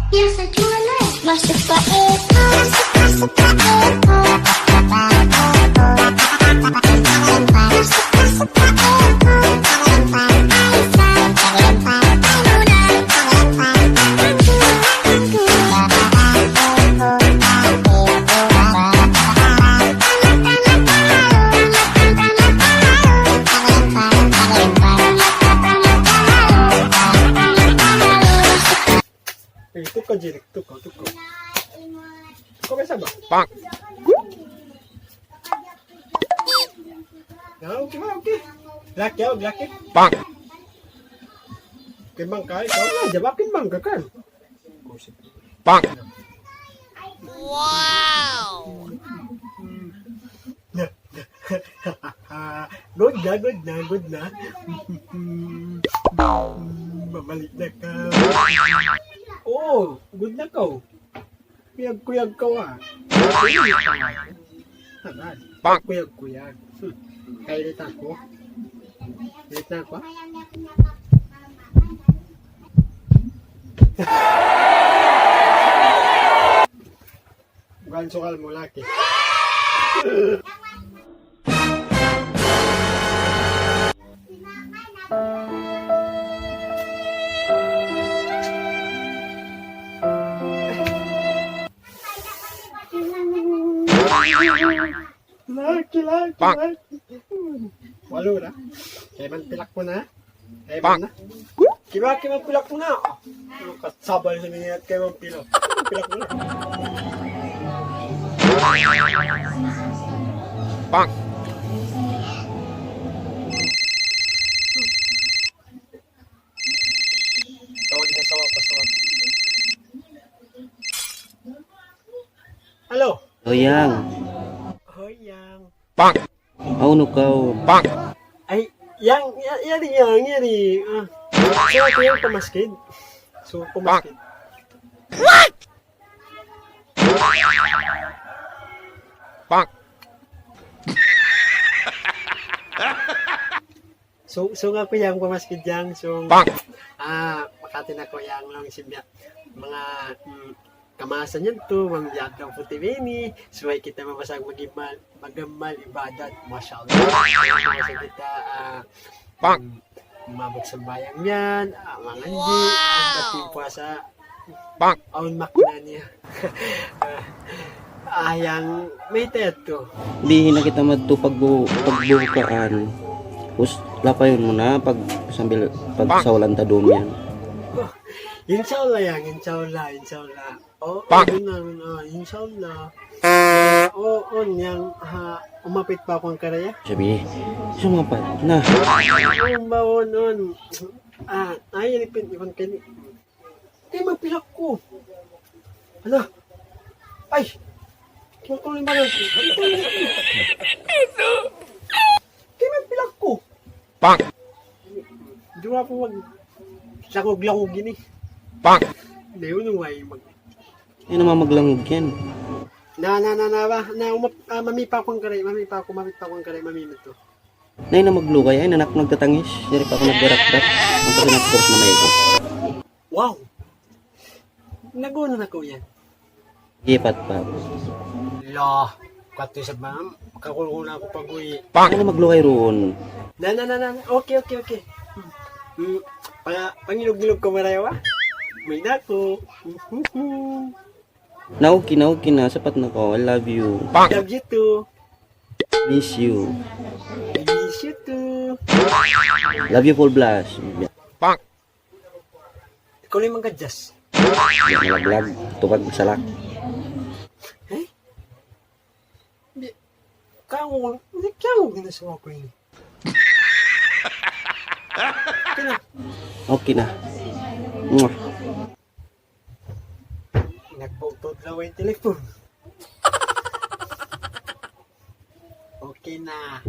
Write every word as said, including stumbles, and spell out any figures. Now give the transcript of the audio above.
Biasa jual, eh. Masuk ke airport. Masuk, masuk ke airport. Masuk, masuk ke airport. Eh, tukaw, Jirik, tukaw, tukaw. Tukaw, may saba. Pak. Ah, okay, okay. Laki, oh, laki. Pak. Kimbang ka, ikaw na, jaba, kimbang ka, kan. Pak. Wow! Good na, good na, good na. Mabalik na ka. Oh, good na ka, oh. Kuyag-kuyag ka, ah. Pak. Kuyag-kuyag. Hmm. Kailit aku. Kailit na aku, ah. Bukan soal mu lagi. Laki, laki, laki. Walu na. Kaiman pilak mu na. Kaiman na. Kima, kaiman pilak mu na. Kasabal sa minit kaiman pilak. Pilak mu na. Pak. Tawag ka sa wakas, sa wakas. Hello. Hoy, Yang. Hoy, Yang. Pak. Aunu kaw? Pak. Ay, Yang, ya, yari, Yang, yari. Ah, so, aku yang pamaskid. So, pamaskid. Pak. Pak. So, so nga aku yang pamaskid, Yang. So, ah, makati na ku yang laung sin biya'. Manga, mm, kamaasan yadtu, bang biya' adlaw puti ini, subay kita mabasag mag-amal, mag-amal ibadat, masya Allah. Subay kita, ah, mm, mabuk sambahayang yan, ah, manganji, ang pati puasa, awn makna niya. Ah, yang mayta' yadtu. Di' na kita madtu pagbu-, pagbukaan. Us-, lapayun mu na pag sambil pagsawalan ta dum yan. Oh, insya Allah, Yang, insya Allah, insya Allah. Oh, oh, yun na, yun na, insya Allah. Oh, oh, Yang, ha, umapit pa aku hangkaraya. Sabi, sumampat na. Oh, ba, on, on. Ah, ay, ipin, ipin kani. Kay mapilak ku. Hala. Ay. Kaya ku rin ba na? Kay mapilak ku. Pak. Di' ba aku mag-, langug-langug ini? Pak. Di', unu ba yung mag- Ay, naman maglangug yan. Na, na, na, na, ba? Na, umap-, ah, mami pa akong kare, mami pa ako, mami pa akong kare, mami mo to. Nay na maglugay, ay, na aku nagtatangis. Yari pa aku nagdarakdak. Ang kasi nagkurs na may ito. Wow! Naguna na ko yan. Ipat pa. La, katu sa ma'am, kakulkul na ako pag-uwi. Ay, na maglugay roon. Na, na, na, na, na. Okay, okay, okay. Hmm. Hmm. Pang-, pangilog-ilog ko marayaw, ah. May dako. Na, okay na, okay na. Sapat na ko. I love you. Love you too. Miss you. I miss you too. Love you, full blast. Ikaw na yung mag-adjust. Nalaglag. Tubag, salak. Eh? Di, kamu, di, kamu ginasawa ko yun. Okay na. Okay na. Mwah. Nagputol na yung telephone. Okay na.